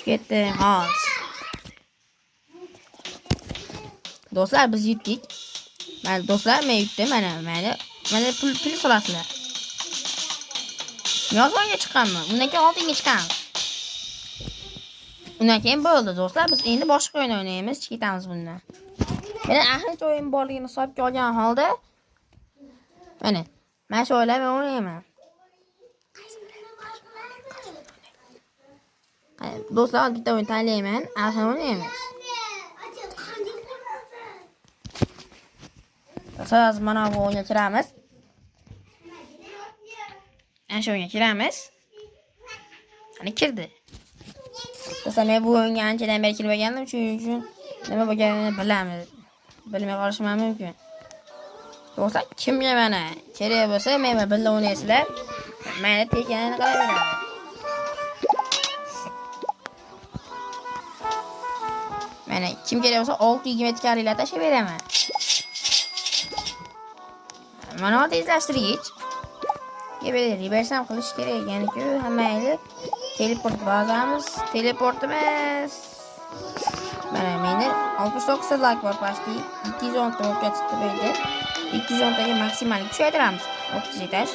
Tushib ketdim hozir. Do'stlar, biz yutdik. Mana do'stlar, men yutdim. Mana mayli. Mana pul solasizlar. Men osmonga chiqqanman. Undan keyin oltinga chiqamiz. Undan keyin bo'ldi do'stlar, biz endi boshqa o'yin o'ynaymiz, chiqib ketamiz bundan. Mana axirgi o'yin borligini hisobga olgan holda mana shu o'yinlar men o'ynayman. Do'stlar, bitta o'yin tanlayman, axir o'ynaymiz. Hozir mana bu o'yinga kiramiz. Ana shu o'yinga kiramiz. Ana kirdi. Do'stlar, men bu o'yinga anchadan beri kirmagandim, shuning uchun nima bo'lganini bilamiz. Bilmay qolishim ham mumkin. Do'stlar, kimga mana kerak bo'lsa, men bilan birga o'ynaysizlar. Mayli, tekinini qilaveraman. Mana kim kerak bo'lsa 620 kariylar tashlab beraman. Mana tezlashtirgich. Reverse ham qilish kerak ekan-ku, hammayli. Teleport bazamiz, teleportimiz. Mana meni 69 ta like bor почти. 210 ta bo'lib ketibdi bu yerda. 210 taga maksimal kuchaytiramiz. 30 etaj.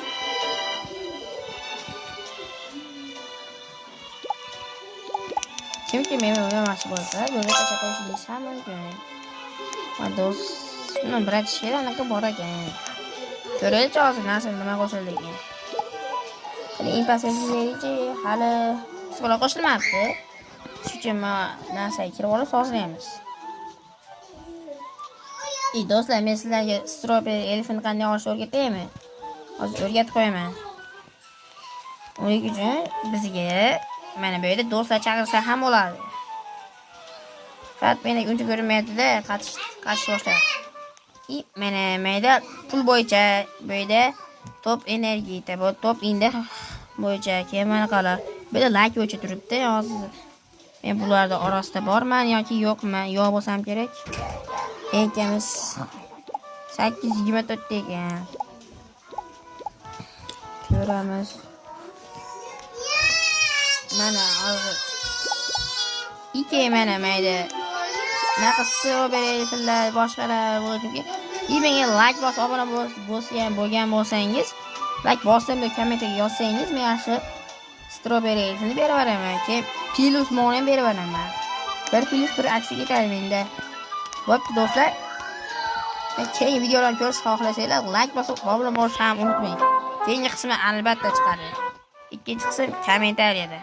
Kimki meni o'ynamoqchi bo'lsa, yo'lga tashlab qo'yishingiz ham mumkin. Va do'st, buni bratishga anaqa bor ekan. Ko'raylikchi hozir narsa nima qo'shildi ekan. Hali impasiyasiz hali skola qo'shilmabdi. Shuning uchun narsaga kirib olib sozlaymiz. Do'stlar, men sizlarga strawberry elephant qanday olishni o'rgataymi? Hozir o'rgatib qo'yaman. Uning uchun bizga mana bu yerda do'stlar chaqirsa ham bo'ladi. Faqat meni uncha ko'rinmayapti-da, qachish boshlayapti. Mana bu yerda pul bo'yicha, bu yerda top energiya, bu top index bo'yicha, keyin mana qalar. Bu yerda like bo'yicha turibdi. Hozir men bularda orasida borman yoki yo'qman, yo'q bo'lsam kerak. Eng kami 824 ekan. Ko'ramiz. Mana hozir ikki mana mayda. Naqa strawberry fillar, boshqalar bo'lgan. Menga like bosib obuna bo'lgan bo'lgan bo'lsangiz, like bosib deb kommentga yozsangiz, men yaxshi strawberry filni berib yuboraman. Keyin plus moni ham berib yuboraman. Bir plus bir aksi ketadi menda. Bo'pti do'stlar. Keyingi videolarni ko'rish xohlasanglar, like bosib obuna bo'lishni ham unutmang. Keyingi qismi albatta chiqadi. Ikkinchi qism kommentariyada.